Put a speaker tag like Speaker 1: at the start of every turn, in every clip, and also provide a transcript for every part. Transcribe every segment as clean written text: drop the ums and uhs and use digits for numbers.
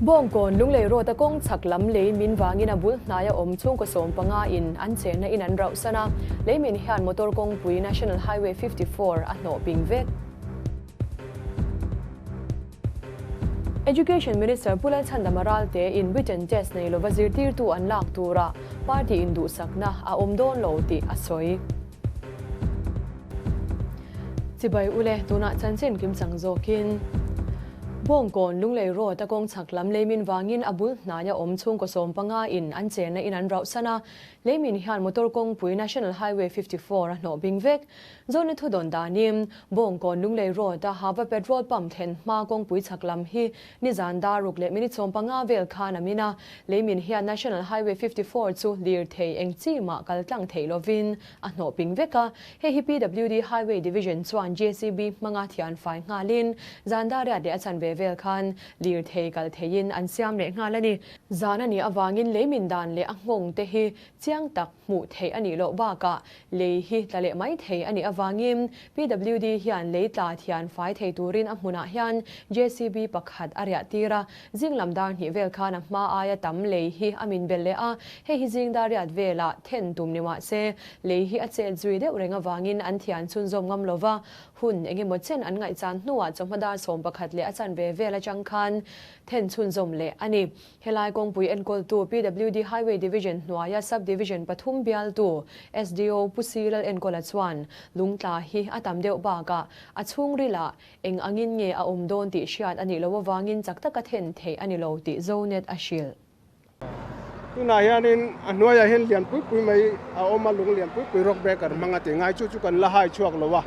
Speaker 1: Bawngkawn Lunglei Road a kawng chhak lam lei min vangin a bul hnaia awm chhungkaw 15 in an chenna in an rauhsan a, lei min hian motor kawngpui National Highway 54 a hnawh ping vek. Education Minister Pu Lalchhandama Ralte in written test nei lova zirtirtu an lak tura party induhsakna a awm dawn lo tih a sawi. Chibai ule, tunah chanchin kimchang zawkin Bawngkawn Lunglei Road a kawng chhak lam leimin vangin a bul hnaia awm chhungkaw 15 in an chenna in an rauhsan a, leimin hian motor kawngpui National Highway 54 a hnawh bing vek. Zawhna thu dawn danin Bawngkawn Lunglei Road a Hava Petrol Pump thlen hma kawngpui chhak lam hi nizan dar ruk leh minute 15 vel khan a min a, leimin hian National Highway 54 chu lir thei eng chi mah kal tlang theih lovin a hnawh ping vek a. Hei hi PWD Highway Division chuan JCB hmanga thian fai nghalin zan dar riat leh a chanve vel khan lir thei kal theiin an siam leh nghal a ni. Zan a nih avangin leimin dan leh a nghawng te hi chiang tak hmuh theih a nih loh bakah lei hi tla leh mai thei a nih avangin PWD hian lei tla thian fai thei turin a hmunah hian JCB pakhat a riah tir a. Zing lam dar hnih vel khan a hma aia tam lei hi a min belh leh a, hei hi zing dar riat velah then tum ni mah se lei hi a chet zui deuh reng avangin an thian chhunzawm ngam lova, hun eng emaw chen an ngaihchan hnuah chawhma dar 11 leh a chanve vel atang khan then chhunzawm leh a ni. Helai kawngpui enkawltu PWD Highway Division hnuaia Sub Division pathum bialtu SDO Pu Silal Enkawla chuan lungtla hi a tam deuh bakah a chhungrilah eng angin nge a awm dawn tih hriat a nih loh avangin chak taka then theih a ni lo tih Zonet a hrilh.
Speaker 2: Tunah hianin a hnuaiah hian lian pui pui mai a awm a, lung lian pui pui rock breaker hmang a ti ngai chu chu kan la hai chhuak lo a,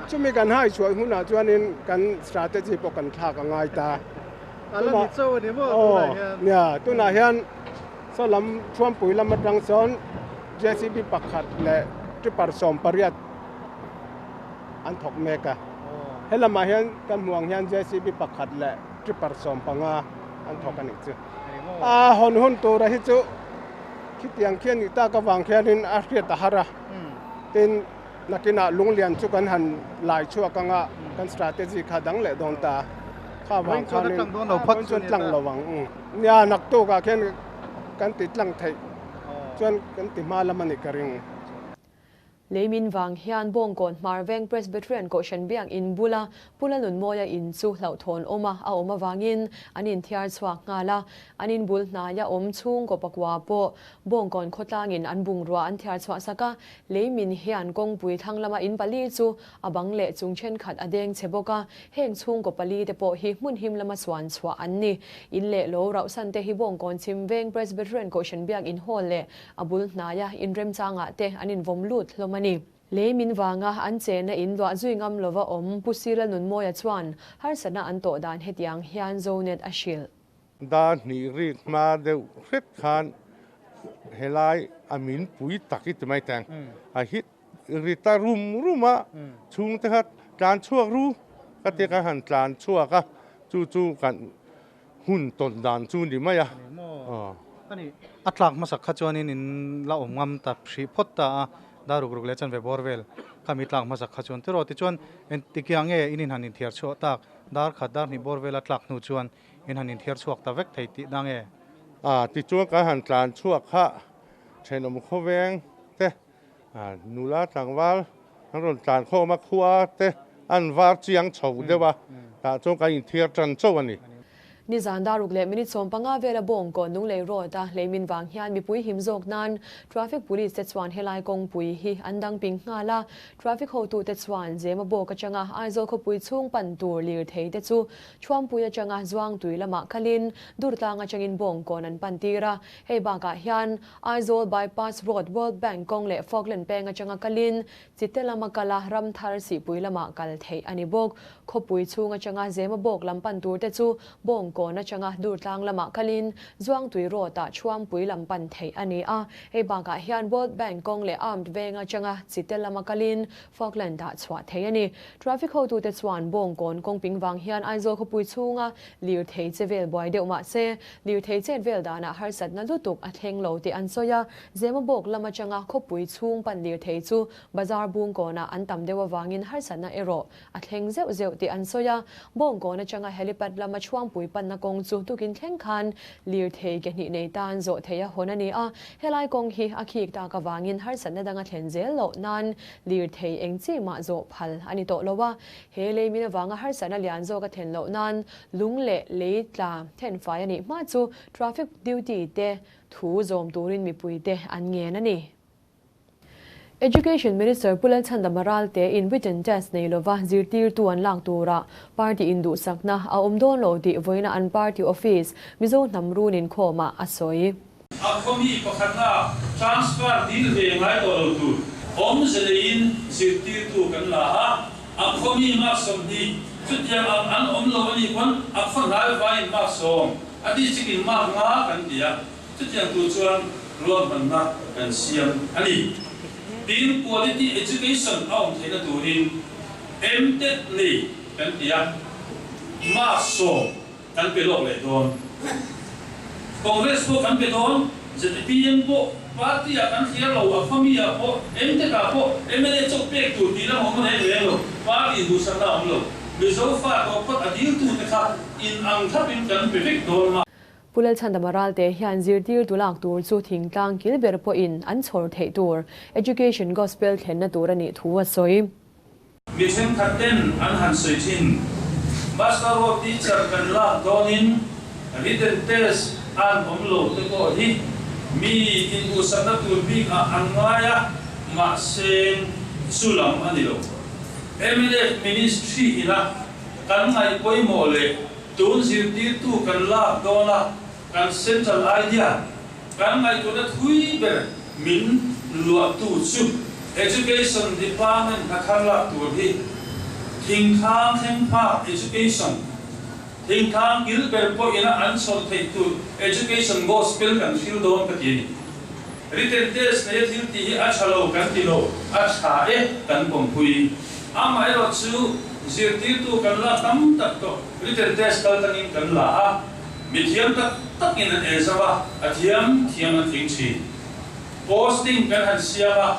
Speaker 2: chumi kan hai chhuah hunah chuanin kan strategy pawh kan thlak a ngai ta. Aw nia, tunah hian saw lam Thuampui lam atang sawn JCB pakhat leh tipper 18 an thawk mek a, he lamah hian kan hmuh ang hian JCB pakhat leh tipper 15 an thawk a nih chu. A hawn hun tura hi chu khitiang khian nih tak avang khianin a hriat a har a, tin nakinah lunglian chu kan han lai chhuak anga kan strategy kha dang leh dawn ta. Kha vang khanin vawiin chuan tlang lo ang. Nia naktukah khian kan ti tlang theih chuan kan ti hma lam a ni ka ring.
Speaker 1: Leimin vang hian Bawngkawn Hmarveng Presbyterian Kohhran Biak In bula Pu Lalnunmawia in chu hlauhthawn awm a a awm avangin an inthiar chhuak nghal a. An in bul hnaia awm chhungkaw pakua pawh Bawngkawn khawtlangin an bungrua an thiar chhuah sak a. Leimin hian kawngpui thlang lama in pali chu a bang leh chung thenkhat a deng che bawk a. Heng chhungkaw pali te pawh hi hmun him lama suan chhuah an ni. In leh lo rauhsan te hi Bawngkawn Chhimveng Presbyterian Kohhran Biak In Hall leh A bul hnaia inremchangah te an invawm lut hlawm a ni. Lei min vanga an chenna in luah zui ngam lova awm Pu Sila Nunmawia chuan harsatna an tawh dan hetiang hian Zonet a hrilh.
Speaker 3: Dar hnih rik hma deuh hret khan helai a min pui tak i ti mai teng a hit ri ta rum rum a, chhungte kha tlan chhuak ru ka tia kan han tlan chhuak a, chu chu kan hun tawn dan chu ni mai a.
Speaker 4: Ani a tlak hmasak kha chuanin in la awm ngam ta hrih phawt ta a, dar ruk ruk leh chanve bawr vel kha mi tlak hmasak kha chuan tiraw tichuan engtikiah nge in inhan inthiar chhuah tak, dar khat dar hnih bawr vela tlak hnu chuan in han inthiar chhuak ta vek thei tih na nge?
Speaker 3: A tichuan kan han tlan chhuak kha thenawm khawveng te nula tlangval an rawn tlan khawm a, khua te an var chiang chho deuh a, tah chuan kan inthiar tan chauh a ni.
Speaker 1: Nizan dar ruk leh minute 15 vela Bawngkawn Lunglei Road a hleimin vang hian mipui him zawk nan Traffic Police te chuan helai kawngpui hi an dang ping nghal a. Traffic hotute chuan Zema bawk atanga Aizawl khawpui chhung pan tur lirthei te chu Thuampui atanga Zuangtui lamah kalin Durtlang atangin Bawngkawn an pan tir a. Hei bakah hian Aizawl Bypass Road World Bank kawng leh Falkland peng atanga kalin Chite lama kala Ramthar Sihpui lamah kal theih a ni bawk. Khawpui chhung atanga Zema bawk lam pan tur te chu Bawngkawn atanga Durtlang lamah kalin Zuangtui Road ah Thuampui lam pan theih a ni a. Hei bakah hian World Bank kawng leh Armed veng atanga Chite lama kalin Falkland ah chhuah theih a ni. Traffic hotute chuan Bawngkawn kawngping vang hian Aizawl khawpui chhunga lirthei che vel buai deuh mah se, lirthei chet vel danah harsatna lutuk a thleng lo tih an sawi a. Zema bawk lam atanga khawpui chhung pan lirthei chu bazar Bungkawnah an tam deuh avangin harsatna erawh a thleng zeuh zeuh tih an sawi a. Bawngkawn atanga helipad lama Chhuangpui panna panna kawng chu tukin thleng khan lirthei ke hnih nei tan zawh theih a hawn a ni a. Helai kawng hi a khik tak avangin harsatna danga thlen zel loh nan lirthei eng chi mah zawh phal a ni tawh lo a. He leimin avanga harsatna lian zawk a thlen loh nan lung leh lei tla thenfai a nih hma chu traffic duty te thu zawm turin mipuite an ngen a ni. Education Minister Pu Lalchhandama Ralte in written test nei lova zirtirtu an lak tura party in duhsakna a awm dawn lo tih vawiina an party office Mizo hnam run inkhawmah a sawi.
Speaker 5: A khawmi pakhatna transfer dil ve ngai tawh lo tur awmze neiin zirtirtu kan la a, a khawmi mark 20 chutiang ang an awm lo a nih pawn a khaw hnai vaiin mark 10, a district in mark 5 kan ti a, chutiang tur chuan ruahmanna kan siam a ni. Tin, quality education a awm theihna turin MTET nei kan ti a, mark 10 kan pe lawk leh dawn. Congress pawh kan pe dawn, ZPM pawh party ah kan thliar lo, a khawmi ah pawh, MTET ah pawh, MLA chawk pek tur tih lam awm reng reng lo, party duhsakna a awm lo. Mizo fa tawh phawt a diltu te kha in ang thlapin kan pe vek dawn ma.
Speaker 1: Pu Lalchhandama Ralte hian zirtirtu lak tur chu thingtlang kil ber pawhin an chhawr theih tur Education Gospel thlenna tur a nih thu a sawi.
Speaker 5: Mi thenkhat ten an han sawi thin. Master Road teacher kan lak dawnin written test an awm lo te pawh hi mi induhsakna tur bik ah an ngai a, mahse chu lam a ni lo. MNF Ministry ina kan ngaih pawimawh leh tun zirtirtu kan lak dawna kan central idea kan ngaihtuahna thui ber min luahtu chu Education Department hnathar lak tur hi thingtlang thleng phak education thingtlang kil ber pawh ina an chhawr theih tur education gospel kan hril dawn ka ti a ni. Written test nei a thil tih hi a tha lo kan ti lo, a tha e kan pawmpui. Amaherawh chu zirtirtu kan lak tam tak tawh written test kal tangin kan la a, mi thiam tak takin an exam a, a thiam thiam an tling thin. Posting kan han siam a,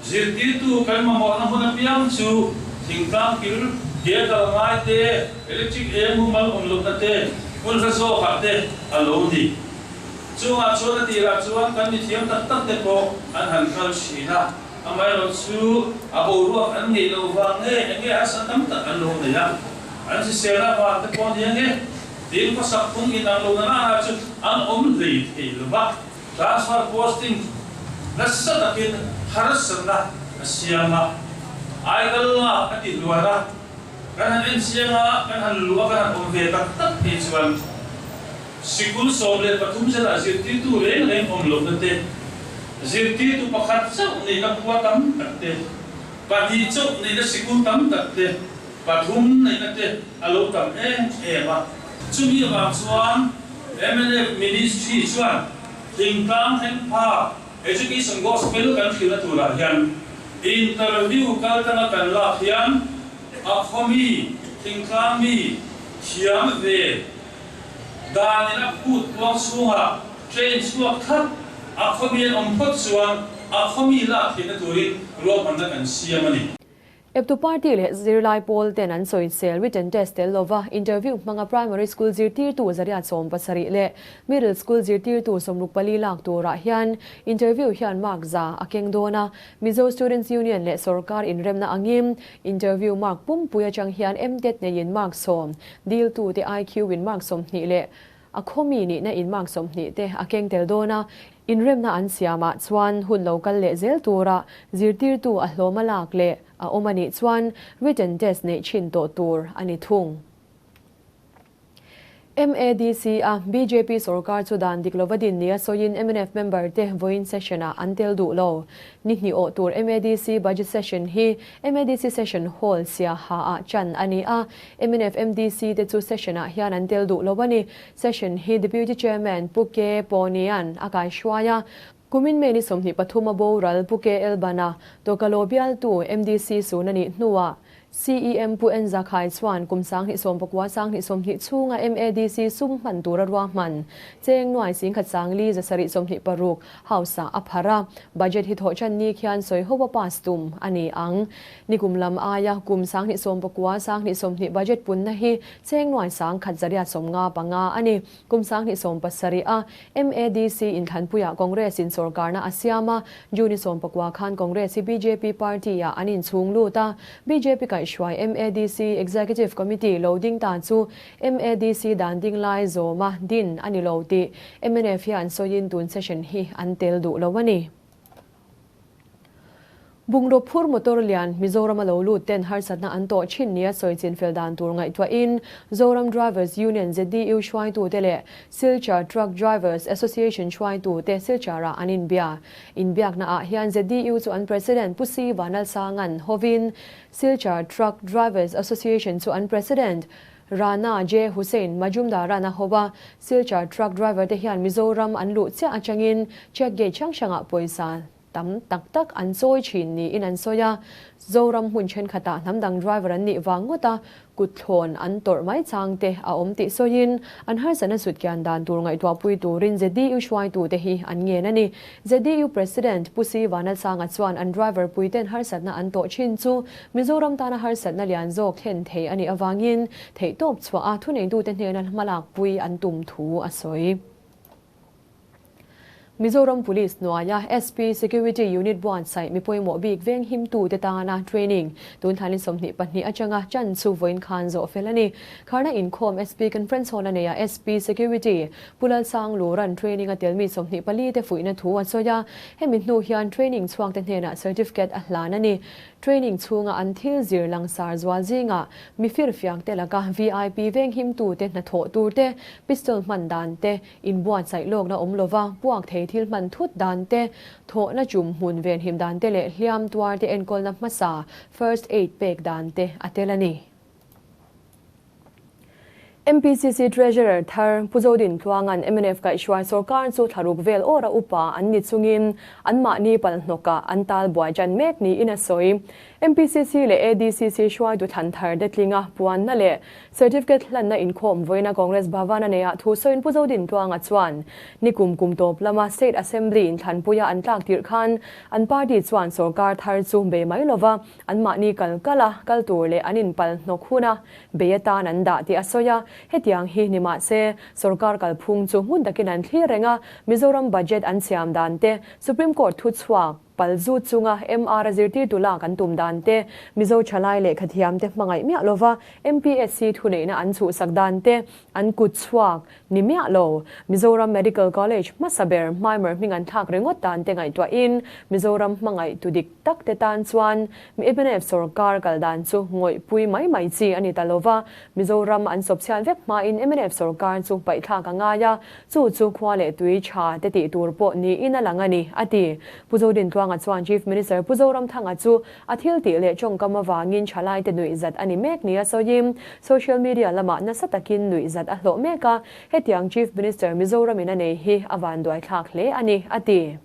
Speaker 5: zirtirtu kan mamawhna hmun apiang chu thingtlang kil ke kal ngai te, electric eng mumal awm lohna te, hmun hla zawkah te a lo ni. Chungah chuan a tirah chuan kan mi thiam tak tak te pawh an han kal thin a, amaherawh chu a boruak an ngeih loh vang nge enge harsatna tam tak an lo nei a, an hriselna vang te pawh nia nge tin khawsak phung inang lohna nana chu an awm hlei thei lo va. Transfer posting nasa takin harsatna a siam a, aikal lak a ti hluar a, kan han en chiang a, kan han luh a, kan han awm ve tak tak phei chuan sikul 13 zelah zirtirtu reng reng awm lohna te, zirtirtu pakhat chauh neihna khua tam tak te, 2 chauh neihna sikul tam tak te, 3 neihna te a lo tam em em a. Chumi awang chuan MNF Ministry chuan thingtlang thleng phak Education Gospel kan hrilhna turah hian interview kal tanga kan lak hian a khawmi thingtlang mi thiam ve danin a phut puang chhungah train chhuak thlap a khawmi an awm phawt chuan a khawmi lak theihna turin ruahmanna kan siam a ni.
Speaker 1: Eptu party leh zirlai pawl ten an sawi sel written test tel lova interview hmanga primary school zirtirtu 170 leh middle school zirtirtu 64 lak turah hian interview hian mark za a keng dawn a. Mizo Students Union leh sarkar inremna angin interview mark pumpui atang hian MTET neiin mark 10 dil tu te IQ in mark 20 leh a khawmi ni na in mark 20 te a keng tel dawn a. Inremna an siamah chuan hun local leh zel tura zirtirtu a hlawma lak leh a awm a nih chuan written test nei thin tawh tur a ni thung. MADC a BJP sarkar chu dan dik lova din nia sawiin MNF member te vawiin session ah an tel duh lo. Ni hnih awh tur MADC budget session hi MADC session hall sia ha ah chan a ni a. MNF MDC te chu session ah hian an tel duh lo a ni. Session hi Deputy Chairman Pu K Ponian a kai hruai a. Kumin me ni 23 a boral Pu K L Bana tokalo bial tu MDC suna ni hnuah. CEM Pu En Zakhai chuan kum 2019 2020 chhunga MADC sum hman tura ruahman cheng nuai singkhat sangli 726 House ah a pharh a, budget hi thawh chan ni khian sawi ho a pass tum a ni ang. Nikum lam aia kum 2019 2020 budget punna hi cheng nuai 1175 a ni. Kum 2017 a MADC inthlanpuiah Congress in sawrkarna a siam a, June 19 khan Congress hi bjp party ah an inchhung lut a, bjp kaihhruai MADC Executive Committee lo ding ta chu MADC dan ding lai zawma din a ni lo tih mnf hian sawiin tun session hi an tel duh lo a ni. Bungraw phur motor lian Mizoram a lo lut ten harsatna an tawh thin nia sawi chinfel dan tur ngaihtuahin Zoram Drivers Union, ZDU, hruaitute leh Silchar Truck Drivers Association hruaitute Silchar-ah an inbia. Inbiaknaah hian ZDU chu an President Pu Si Vanalsangan hovin Silchar Truck Drivers Association chu an President Rana J Hussain Majumdar-a'n a ho a, Silchar truck driver te hian Mizoram an luh chiah atangin check gate hrang hrangah pawisa tam tak tak an chawi thin niin an sawi a, Zoram hmun thenkhatah hnam dang driver an nih vang ngawt a, kut thlawn an tawrh mai chang te a awm tih sawiin an harsatna sutkian dan tur ngaihtuahpui turin ZDU hruaitute hi an ngen a ni. ZDU President Pu Si Vanalsanga chuan an driver puiten harsatna an tawh thin chu Mizoram tana harsatna lian zawk thlen thei a nih avangin theihtawp chhuah a thuneitute hnena hmalakpui an tum thu a sawi. Mizoram Police hnuaia SP Security Unit buatsaih mi pawimawh bik veng himtute tana training tun thlanin 22 atanga chan chu vawiin khan zawh fel a ni. Kharna inkhawm SP Conference Hall a neia SP Security Pu Lalsang Luran training a telmi 24 te fuihna thu a sawi a, hemi hnu hian training chhuakte hnenah certificate a hlan a ni. Training chhunga an thil zir langsar zual zingah mi firfiak te laka VIP venghimtute hnathawh tur te, pistol hman dan te, inbuatsaih lawkna awm lova puak thei thil hman thut dan te, thawhna chum hmun venhim dan te leh hliam tuar te enkawlna hmasa, first aid pek dan te a tel a ni. MPCC Treasurer thar Pu Zodin Tluanga'n mnf kaihhruai sawrkar chu thlaruk vel awra upa an ni chungin anmahni palhnawkah an tal buai ṭan mek niin a sawi. MPCC leh ADCC hruaitu thlan thar te tlinga puanna leh Certificate hlanna inkhawm vawiina Congress Bhavan a neiah thu sawiin Pu Zodin Tluanga chuan nikum kum tawp lama State Assembly inthlanpuia an tlak tirh khan an party chuan sawrkar thar chu bei mai lova Anmahni kal kal a, kal tur leh an inpal hnawk hun a, bei atan an dah tih a sawi a. Hetiang hi ni mah se, sorkar kalphung chu hmun takin an thlir reng a, Mizoram budget an siam dan te, Supreme Court thuchhuak pal zut chunga MR a zirtirtu lak an tum dan te, Mizo thalai lehkha thiam te hmangaih miah lova MPSC thuneihna an chhuhsak dan te, an kut chhuak Ni miah lo, Mizoram Medical College hmasa ber Hmaimer hming an thlak ringawt dan te ngaihtuahin Mizoram hmangaih tu dik tak te tan chuan mnf sawrkar kal dan chu ngawihpui mai mai chi a ni ta lo va, Mizoram an sawpchhiat vek hmain mnf sawrkar chu paihthlak a ngai a, chu chu khua leh tui tha te tih tur pawh niin a lang a ni, a ti. Pu Zodintluanga chuan Chief Minister Pu Zoramthanga chu A thil tih leh tawngkam avangin thalaite nuihzat a ni mek nia sawiin social media lamah nasa takin nuihzat a hlawh mek a, hetiang Chief Minister Mizoramin a nei hi a vanduaithlak hle a ni, a ti.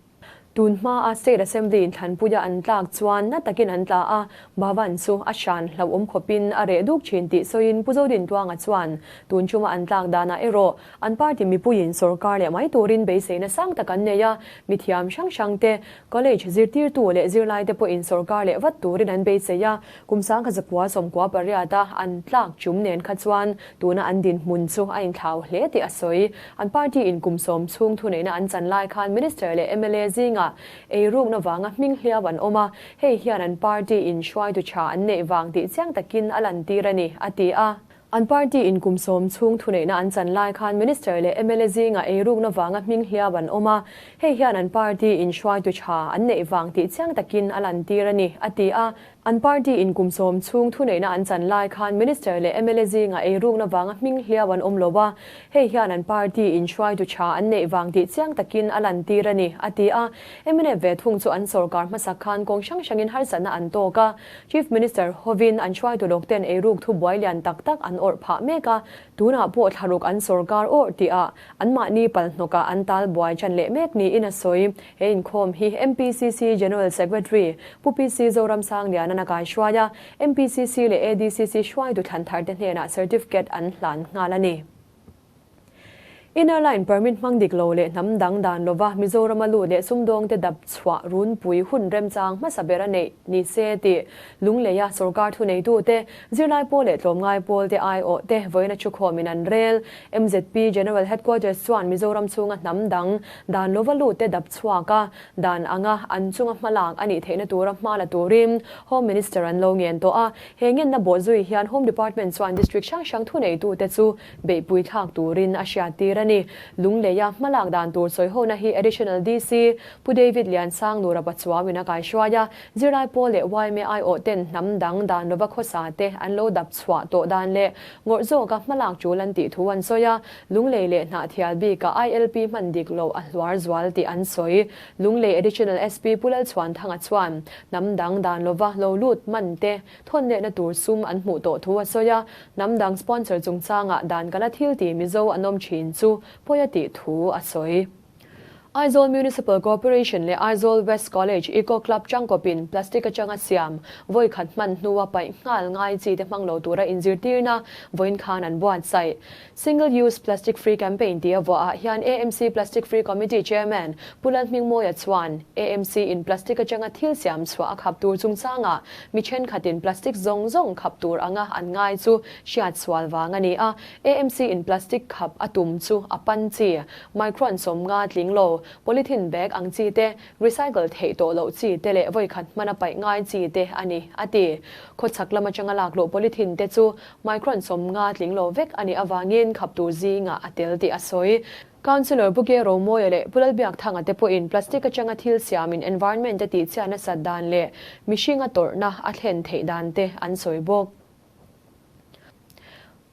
Speaker 1: Tun hmaa State Assembly inthlanpuia an tlak chuan na takin an tla a, Bhavan chu a hran hlauhawm khawpin a reh duk thin tih sawiin Pu Zodintluanga chuan tun chuma an tlak danah erawh an party mipuiin sorkar leh mai turin beiseina sang tak an nei a, mithiam hrang hrangte College zirtirtu leh zirlaite pawhin sorkar leh vat turin an beisei a, kum 1998 a an tlak chum nen kha chuan tuna an dinhmun chu a inthlau hle tih a sawi. An party in kum sawm chhung thuneihna an chan lai khan Minister leh mla zingah eirukna vanga hming hliau an awm a, hei hian an party in hruaitu tha an neih vang tih chiang takin a lantir a ni, a ti a. An party in kum sawm chhung thuneihna an chan lai khan Minister leh mla zingah eirukna vanga hming hliau an awm a, hei hian an party in hruaitu tha an neih vang tih chiang takin a lantir a ni, a ti a. An party in kum sawm chhung thuneihna an chan lai khan Minister leh mla zingah eirukna vanga hming hliau an awm lo a, hei hian an party in hruaitu tha an neih vang tih chiang takin a lantir a ni, a ti a. Mnf ve thung chu an sawrkar hmasak khan kawng hrang hrangin harsatna an tawk a, Chief Minister hovin an hruaitu lawk ten eiruk thu buai lian tak tak an awrh phah mek a, tunah pawh thlaruk an sawrkar awrh tihah anmahni palhnawkah an tal buai chan leh mek niin a sawi. He inkhawm hi MPCC General Secretary Pu PC Zoramsangliana. Lianan a kaihruai a, MPCC leh ADCC hruaitu thlan tharte hnenah certificate an hlan nghal a ni. Inner Line Permit hmang dik lo leh hnam dang dan lova Mizorama lut leh sumdawngte dap chhuah runpui hun remchang hmasa ber a neih ni se tih Lungleia sorkar thuneitute, zirlai pawl leh tlawmngai pawlte aiawhte vawiina thukhawmin an rel. MZP General Headquarters chuan Mizoram chhunga hnam dang dan lova lutte dap chhuak a, dan anga an chunga hmalak a nih theihna tura hma la turin Home Minister an lo ngen tawh a. He ngenna bawhzui hian Home Department chuan District hrang hrang thuneitute chu beihpui thlak turin a hriattir a ni. Lungleia hmalak dan tur sawihona hi Additional DC Pu David Liansang Nura Pachuauin a kaihruai a, Zirlai pawl leh yma aiawh ten hnam dang dan lova khawsa te an lo dap chhuah tawh dan leh ngawrh zawka hmalak tul an tih thu an sawi a, Lunglei leh Hnahthial bikah ILP hman dik loh a hluar zual tih an sawi. Lunglei Additional SP Pu Lalchhuanthanga chuan hnam dang dan lova lo lut man te thawn lehna tur sum an hmuh tawh thu a sawi a, hnam dang sponsor chungchangah dan kala thil ti Mizo an awm thin chu pawi a tih thu a sawi. Aizawl Municipal Corporation leh Aizawl West College Eco Club tangkawpin plastic atanga siam vawi khat hman hnua paih nghal ngai chi te hmang lo tura inzirtirna vawiin khan an buatsaih. Single Use Plastic Free Campaign tia vuahah hian AMC Plastic Free Committee Chairman Pu Lalhmingmawia chuan AMC in plastic atanga thil siam chhuah a khap tur chungchangah mi thenkhatin plastic zawng zawng khap tur anga an ngai chu hriat sual vang a ni a, AMC in plastic khap a tum chu a pan chi, micron 50 tling lo, polythene bag ang chi te, recycle theih tawh loh chi te leh vawi khat hmana paih ngai chi te a ni, a ti. Khawchhak lam atanga lak luh polythene te chu micron 50 tling lo vek a nih avangin khap tur zingah a tel tih a sawi. Councillor Pu Ke Romawia leh Pu Lalbiakthanga te pawhin plastic atanga thil siamin environment a tihchhiat nasat dan leh mihringa tawrhna a thlen theih dan te an sawi bawk.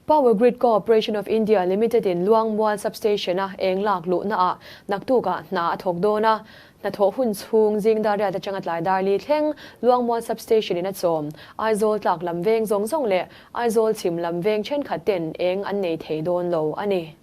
Speaker 1: Power Grid Corporation of India Limited in Luangmual Substation a eng lak luhna ah naktuk ah hna a thawk dawn a, hnathawh hun chhung zing dar riat atanga tlai dar li thleng Luangmual Substation in a chawm. Aizawl tlak lam veng zawng zawng leh Aizawl chhim lam veng thenkhat ten eng an nei thei dawn lo a ni.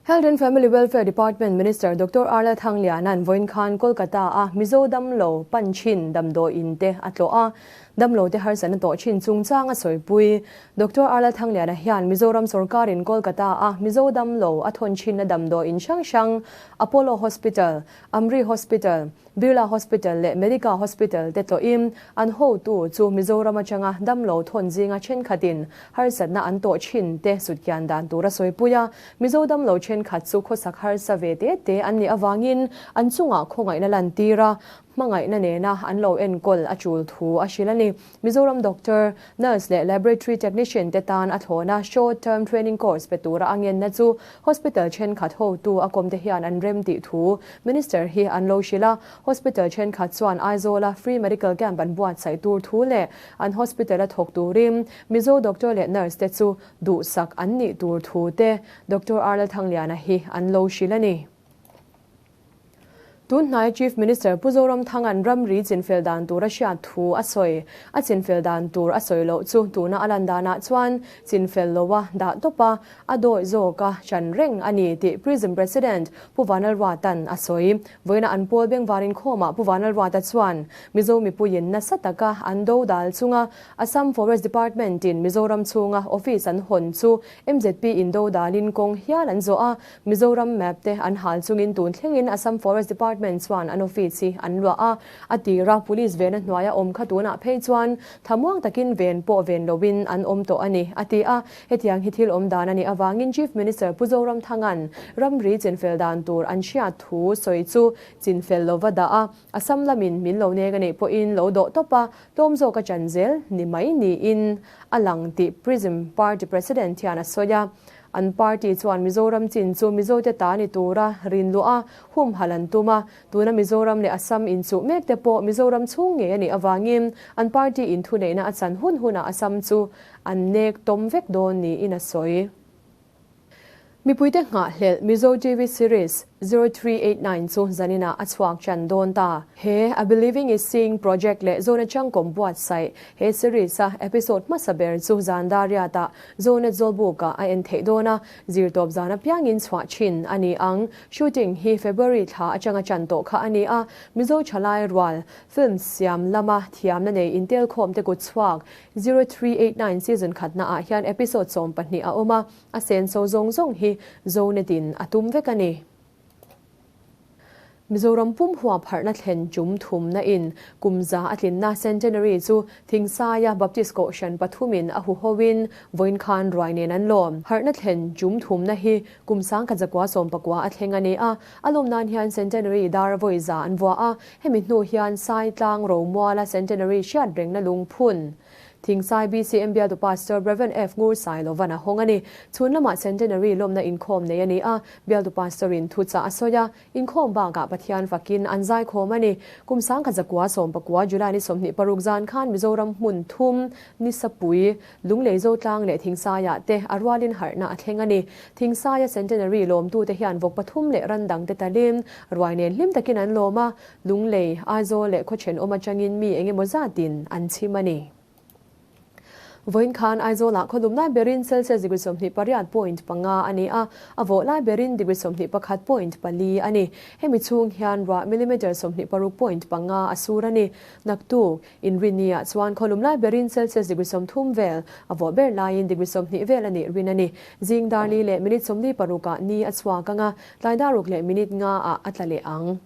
Speaker 1: Health and Family Welfare Department Minister Doctor Arla Thangliana'n vawiin khan Kolkata-a Mizo damlo pan thin damdawiin te a tlawh a, damlo te harsatna tawh thin chungchang a sawipui. Doctor Arla Thangliana hian Mizoram sawrkarin Kolkata-a Mizo damlo a thawn thinna damdawiin hrang hrang Apollo Hospital, Amri Hospital, Birla Hospital leh Medica Hospital te tlawhin an hotu chu Mizoram atanga damlo thawn zinga thenkhatin harsatna an tawh thin te sutkian dan tur a sawipui a. Mizo damlo thenkhat chu khawsak harsa ve te te an nih avangin an chungah khawngaihna lantir a, hmangaihna nena an lo enkawl a tul thu a hrilh a ni. Mizoram Doctor, Nurse leh Laboratory Technician te tan a thlawna Short Term Training Course pe tura a ngenna chu Hospital thenkhat hotu a kawmte hian an rem tih thu Minister hi an lo hrilh a. Hospital thenkhat chuan Aizawla Free Medical Camp an buatsaih tur thu leh an hospital a thawk turin Mizo Doctor leh Nurse te chu duhsak an nih tur thu te Doctor R Lalthangliana hi an lo hrilh a ni. Tunhnai Chief Minister Pu Zoramthanga'n ramri chinfel dan tur a hriat thu a sawi. A chinfel dan tur a sawi loh chu tuna a lan danah chuan chinfel loa dah tawp a, a dawih zawka chan reng a ni tih Prism President Pu Vanlalruata'n a sawi. Vawiina an pawl bengvar inkhawmah Pu Vanlalruata chuan Mizo mipuiin nasa taka an do dal chunga Assam Forest Department-in Mizoram chhunga office an hawn chu MZP in do dalin kawng hial an zawh a, Mizoram map te an hal chungin tun thlengin Assam Forest Department chuan an office hi an luah a, a tira police vena hnuaia awm kha tunah phei chuan thamuang takin ven pawh ven loin an awm tawh a ni, a ti a. Hetiang hi thil awm dan a nih avangin Chief Minister Pu Zoramthanga'n ramri chinfel dan tur an hriat thu sawi chu chinfel lova dah a, Assam lamin min lo nek a nih pawhin lo dawh tawp a, tlawm zawk a chan zel ni mai niin a lang tih Prism Party President hian a sawi a. An party chuan Mizoram chin chu Mizote ta ni tura rinluh a, humhalh an tum a. Tuna Mizoram leh Assam inchuh mek te pawh Mizoram chhung ngei a nih avangin an party in thuneihna a chan hun hunah Assam chu an nek tawm vek dawn niin a sawi. Mipuite nghahhlelh Mizo TV series. 0389 chu zanina a chhuak chan dawn ta. He A Believing is Seeing project leh Zone Changkawm buatsaih he series a episode hmasa ber chu zan dariatah Zone Zawlbukah a en theih dawn a, zirtawp zan apiangin chhuah thin a ni ang. Shooting hi February thla atanga chan tawh kha a ni a, Mizo Thalai rual film siam lama thiamna nei intelkhawm te kut chhuak 0389 season khatna ah hian episode 12 a awm a, a senso zawng zawng hi Zonetin a tum vek a ni. Mizoram pum huap harhna thlen tum thumna in kumza a tlinna centenary chu Thingsaia Baptist Kohhran pathumin a huhoin vawiin khan ruai nen an lawm. Harhna thlen tum thumna hi kum 1919 a thleng a ni a, a lawm nan hian centenary dar vawiza an vua a, hemi hnu hian Sai Tlang Romuala centenary hriat rengna lungphun. Thingsai BCM bialtu Pastor Rev. F. Ngur Sailovan a hawng a ni. Chhun lamah centenary lawmna inkhawm nei a ni a, bialtu pastor in thuchah a sawi a, inkhawm bakah Pathian fakin an zaikhawm a ni. Kum 1919 July ni 26 zan khan Mizoram hmun thum ni sapui, Lunglei Zotlang leh Thingsaiah te a rualin harhna a thleng a ni. Thingsaia centenary lawmtu te hian vawk pathum leh ran dang te talin ruai nen hlim takin an lawm a, Lunglei, Aizawl leh khawchen awm atangin mi eng emaw zatin an chhim a ni. Vawiin khan Aizawlah khawlum lai berin Celsius degree 28.5 a ni a, a vawh lai berin degree 21.4 a ni. Hemi chhung hian ruah millimeter 26.5 a sur a ni. Naktuk, inrinni-ah chuan khawlum lai berin Celsius degree 30 vel, a vawh ber laiin degree 20 vel a nih rin a ni. Zing darli leh minute 46 ah ni a chhuak ang a, tlai daruk leh minute nga ah a tla leh ang.